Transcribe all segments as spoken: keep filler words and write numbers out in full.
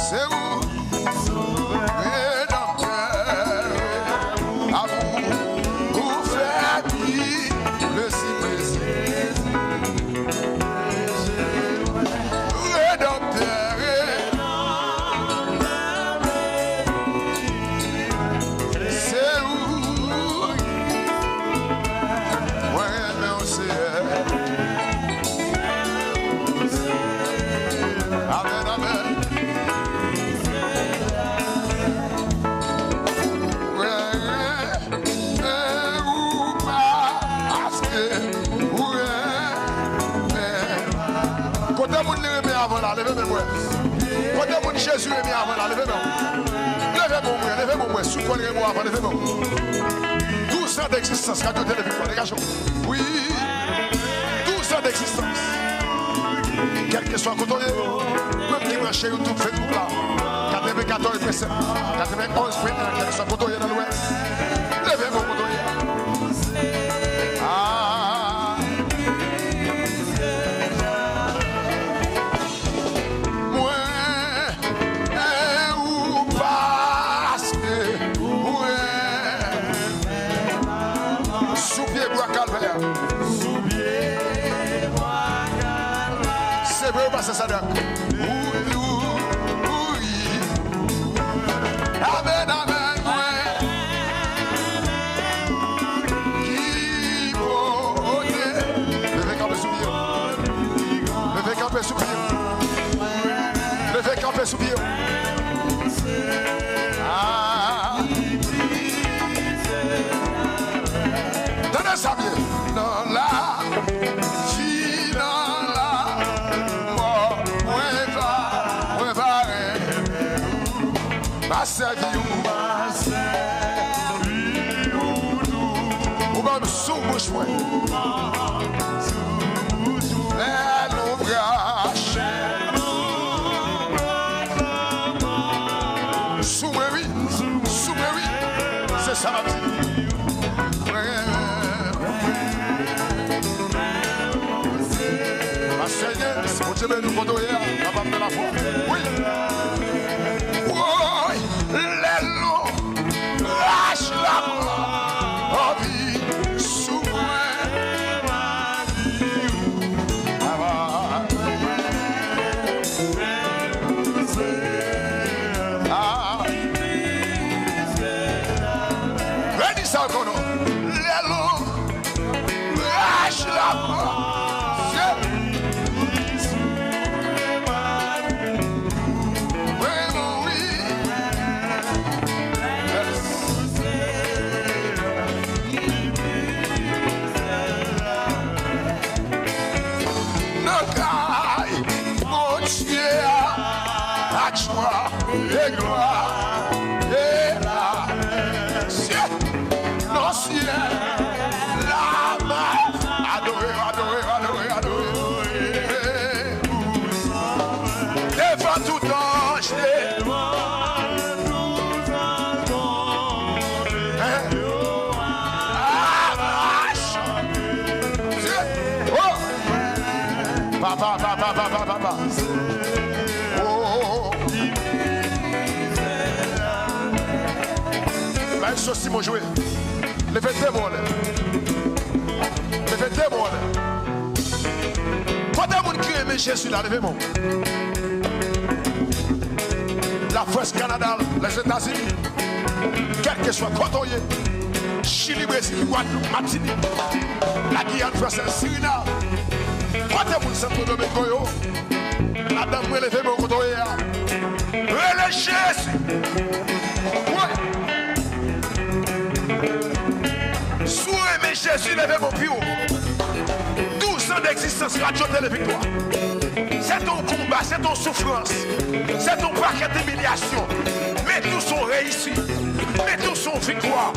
Se ou, Redanmtè, amou ou fè pi plezi, plezi. Redanmtè, se ou. Mwen renmen w, Seyè. Amèn, amèn. Mwen renmen ou paske ou renmen. Kote moun li renmen avan la, leve men mwen. Kote moun Jezi renmen avan la, leve men w. Leve men mwen, leve men mwen. Si w kwè l renmen w avan, leve men w. Douz an degzistans, Radyo Tele Viktwa, degaje w. Wi. Douz an degzistans. Kèlkeswa kote w ye, menm ki branche YouTube, Facebook la, katrevenkatòz pwen sèt, katrevenonz pwen en, kèlkeswa kote w ye nan lwès, leve men w kote w ye. Ah. Mwen e ou paske ou renmen. Sou pye bwa Kalvè a. Sou pye bwa Kalvè a. Se vre, pastè Sadak. Ou, ou, ou, wi. Amèn, amèn, mwen. Ki pote. Leve kanpe sou pye w. Leve kanpe sou pye w. Leve kanpe sou pye w. Ah. Tande sa byen. Nan lavi, nan lanmò, mwen va, mwen va renmen ou. M a sèvi ou. Ou ban m sou bouch mwen. Lè lonbraj. Sou mwen wi. Sou mwen wi. Se sa m ap di. Mwen. Pastè Inès, Bondye beni w kote w ye a, papa m nan lafwa. Wi. Woy, lè lonbraj lanmò anvi sou mwen. Papa. Ah. Redi sa ankò non. Lè lonbraj lanmò. Mwen mouri. Nan kay Bondye a, ak jwa e glwa e lasye nan syèl la. Adore, adore, adore, adore. Devan tout anj, devan tout anj. Hein? Ah, oh! Papa, papa, papa, papa. Oh, oh, oh. Maestro Simon jwe. Leve de men w anlè. Leve de men w anlè. Kote moun ki renmen Jezi la, leve men w. Lafrans, Kanada, Lèzetazini, kèlkeswa kote w ye, Chili, Brezil, Gwadloup, Matinik, Lagiyàn Fransèz, Sirinam, kote moun Santo Domingo yo, madanm mwen, leve men w kote w ye a. Rele Jezi. Wi. Si w renmen Jezi, leve men w pi wo. Douz an degzistans Radyo Tele Viktwa. Se t on konba, se t on soufrans, se t on pakèt imilyasyon. Men tou se on reyisit. Men tou se on viktwa.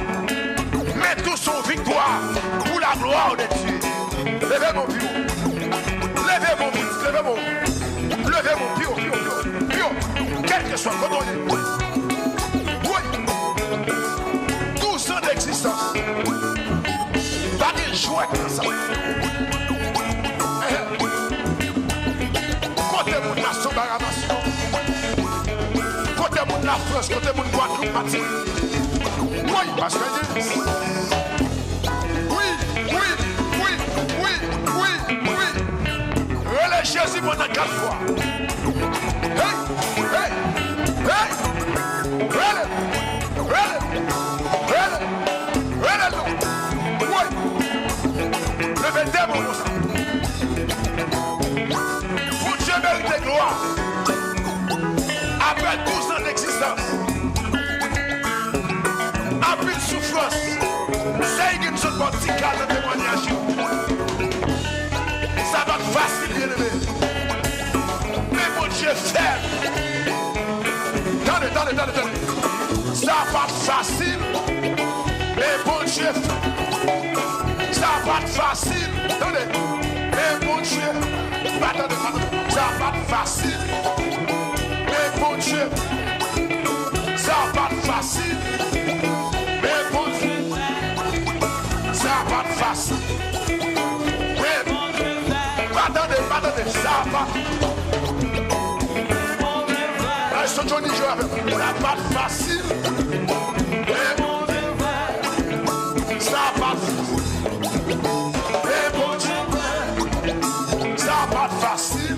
Men tou se on viktwa pou la glwa de Dye. Leve men w pi wo. Leve men w, leve men w. Leve men w pi wo, pi wo, pi wo, pi wo. Kèlkeswa kote w ye. Wi. Douz an degzistans. Pa gen jwèt nan sa. Kote moun la, se on Barabas. Frans, kote moun Gwadloup, Matinik? Woy, pastè James. Wi, wi, wi, wi, wi, wi. Rele Jezi pandan kat fwa. Hey, hey, hey. Rele, rele, rele, rele non. Woy. Leve de men w konsa. Bondye merite glwa. Apre douz an degzistans, anpil soufrans, Seyè Gibson ba w ti kal nan temwayaj yo. Sa pa t fasil, byeneme. Men Bondye fè l. Tande, tande, tande, tande. Sa pa t fasil, men Bondye fè l. Sa pa t fasil, tande. Men Bondye, pa tande, pa tande. Sa pa t fasil, men Bondye. Sa pa t fasil, men Bondye. Sa pa t fasil. Men, pa tande, pa tande, sa pa. Maestro Johnny jwe avè m. Sa pa t fasil. Men, sa pa t. Men Bondye, sa pa t fasil.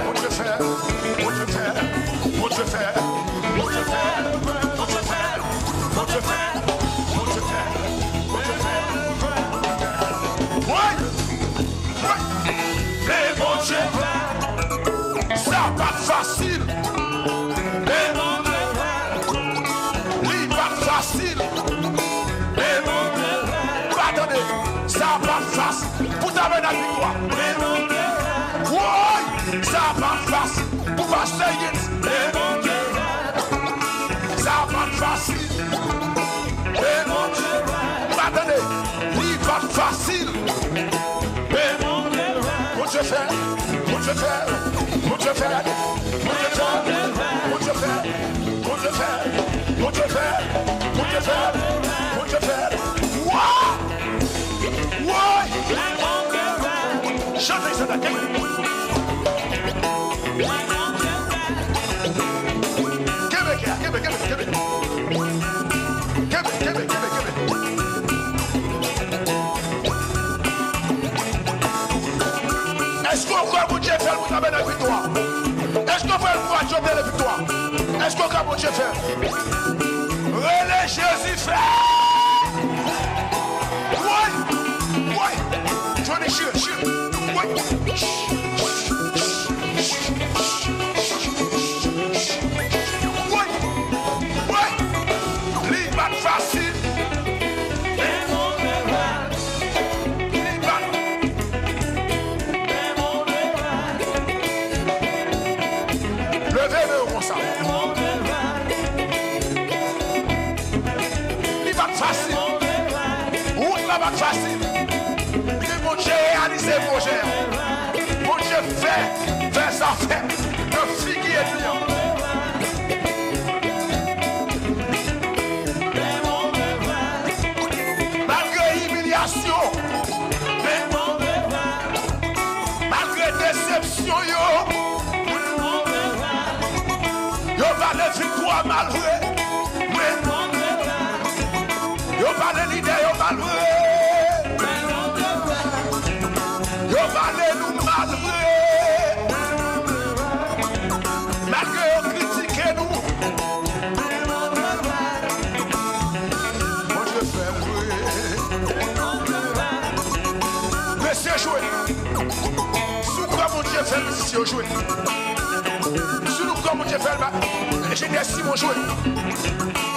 Bondye fè, Bondye fè, Bondye fè, Bondye fè, Bondye fè, Bondye fè, Bondye fè, Bondye fè. Woy! Woy! Men Bondye fè, sa pa t fasil. Men Bondye fè, li pa t fasil. Men Bondye fè, pa tande, sa pa t fasil. Pou tabènak viktwa. Woy! Sa pa t fasil. Pou pastè Gates. Sa pa t fasil. Pa tande. Li pa t fasil. Bondye fè, Bondye fè, Bondye fè, Bondye fè, Bondye fè, Bondye fè, Bondye fè, Bondye fè, Bondye fè. Wa! Woy! Chante sa la, kenbe. Kenbe kè a, kenbe, kenbe, kenbe. Kenbe, kenbe, kenbe, kenbe. Èske w kwè Bondye fè l pou tabènak viktwa? Èske w kwè l pou Adjòtèl viktwa? Èske w kwè Bondye fè l? Rele Jezi fè! Woy! Woy! Johnny chire, chire! Woy! Woy! Woy! Li pa t fasil! Li pa t Leve men w konsa. Li pa t fasil. Wout la pa t fasil. Men Bondye reyalize pwojè a. Bondye fè, fè zafè nan figi ènmi an. Malgre imilyasyon, men malgre desepsyon yo, yo pale viktwa mal vre. Yo pale lidè yo mal vre. Yo pale nou mal vre. Malgre yo kritike nou. Bondye fè l vre. Mesye jwe. Si w kwè Bondye fè l, mesye yo jwe. Si nou kwè Bondye fè l, ba, enjenyè Simon jwe.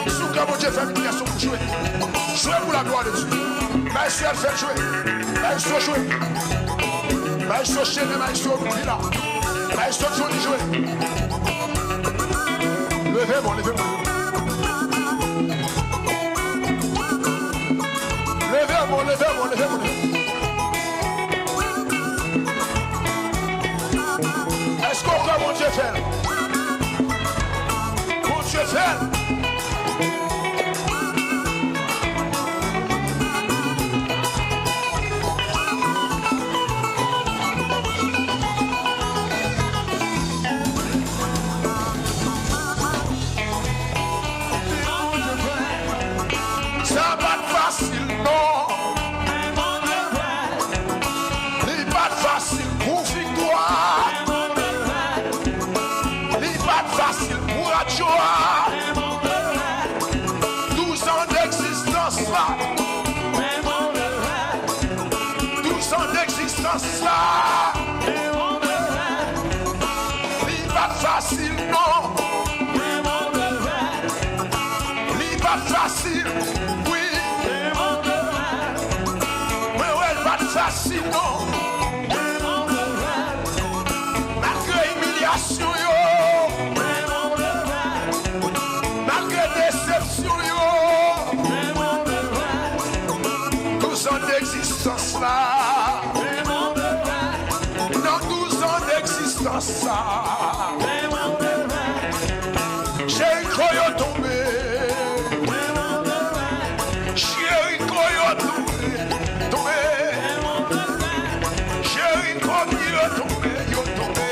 Si w kwè Bondye fè l, Gasonm jwe. Jwe pou la glwa de Dye. Maestro Alfred jwe. Maestro jwe. Maestro Chene, maestro Vila. Maestro Johnny jwe. Leve bon, leve bon. Leve bon, leve bon, leve bon. Èske w kwè Bondye fè l? Bondye fè l. fasil non. Li pa t fasil, wi. Mwen wè l pa t fasil non. Malgre imilyasyon yo, malgre desepsyon yo, douz an degzistans la. Nan douz an degzistans sa, Jeriko yo tonbe. Jeriko yo tonbe, tonbe. Jeriko yo tonbe, yo tonbe.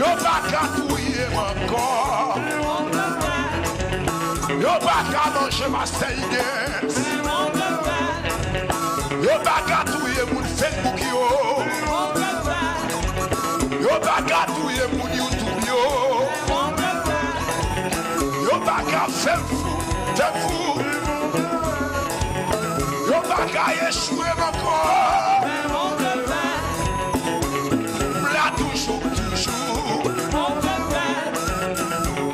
Yo pa ka touye m ankò. Yo pa ka manje pastè Higgins. Yo pa ka touye moun Facebook yo. Yo pa ka touye moun YouTube yo. Yo pa ka fè m fou, fè m fou. Yo pa ka echwe m ankò. M la toujou, toujou.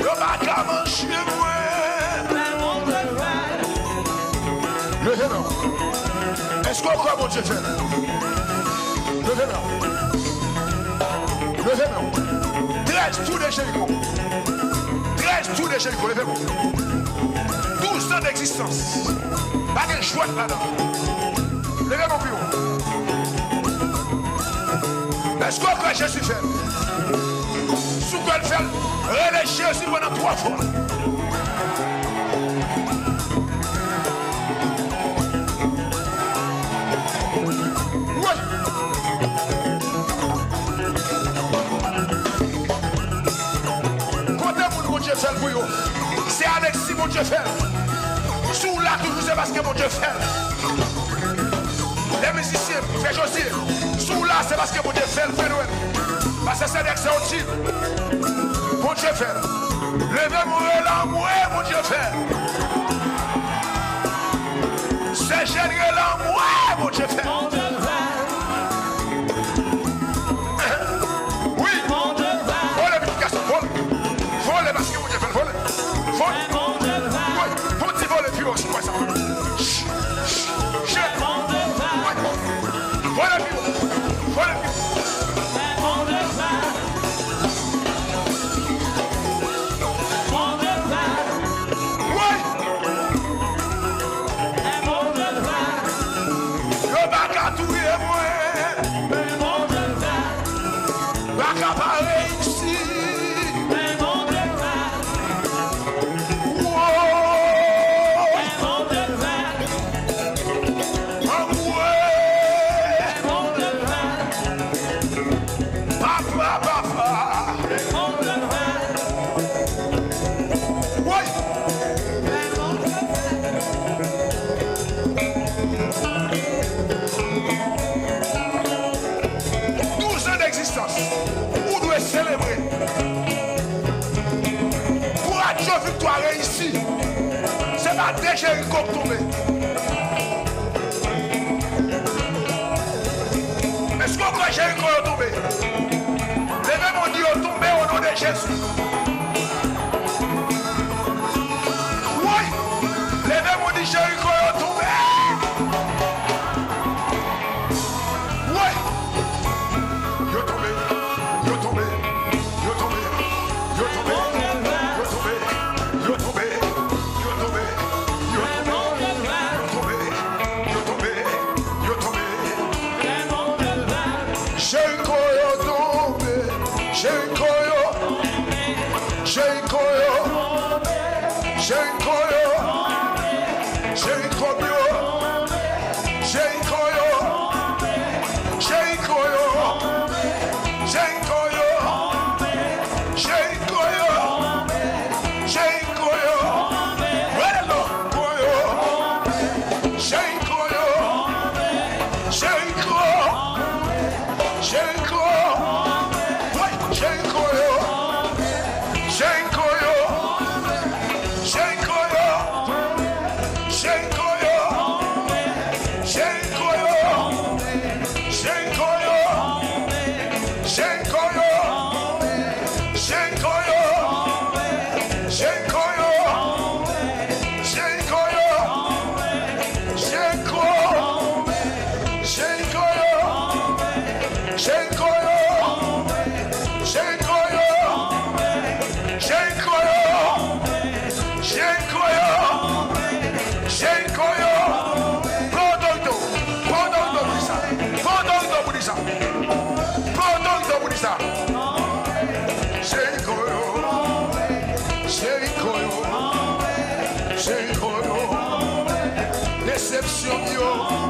Yo pa ka manje mwen. Leve men w. Èske w kwè Bondye fè l? Leve men w. Leve men w. Trèz tou de Jeriko. Trèz tou de Jeriko. Leve men w. Douz an degzistans. Pa gen jwèt ladan. Leve men w pi wo. Èske w kwè Jezi fè l? Si w kwè l fè l, rele Jezi pandan twa fwa. Woy! Kote moun Bondye fè l pou yo? Se avèk si Bondye fè l. Si w la toujou, se paske Bondye fè l. Lè mizisyen fè Josie, si w la, se paske Bondye fè l, fè Nwèl. Pastè Sèdèk, se yon tit. Bondye fè l. Leve m rele anmwe, Bondye fè l. Sè Jèn rele anmwe, Bondye fè l. Wi. Vole, pitit gason, vole. Vole, paske Bondye fè l, vole. Vole. Woy, fon ti vole pi wo, si w kwè sa. Ch, ch, ch. Woy. Vole pi wo. Vole pi wo. Woy. Yo pa ka touye mwen. Pa ka pa reyisi. Woy! Anmwe! Papa, papa! Woy! Douz an degzistans, ou dwe selebre. Pou radyo Viktwa reyisi, se pa de Jeriko k tonbe. Èske w kwè Jeriko yo tonbe? Leve men w, di yo tonbe o non de Jezi. Woy! Leve men w, di Jeriko yo tonbe. Woy! Yo tonbe, yo tonbe, yo tonbe, yo tonbe, yo tonbe, yo tonbe, yo tonbe, yo tonbe, yo tonbe, yo tonbe, yo tonbe. Jeriko yo tonbe, Jeriko yo, Jeriko yo, Jeriko yo, Jeriko yo. Jeriko yo, Jeriko yo, Jeriko yo, Jeriko yo, Jeriko yo, Jeriko yo, Jeriko yo, Jeriko, Jeriko, Jeriko yo. Yo,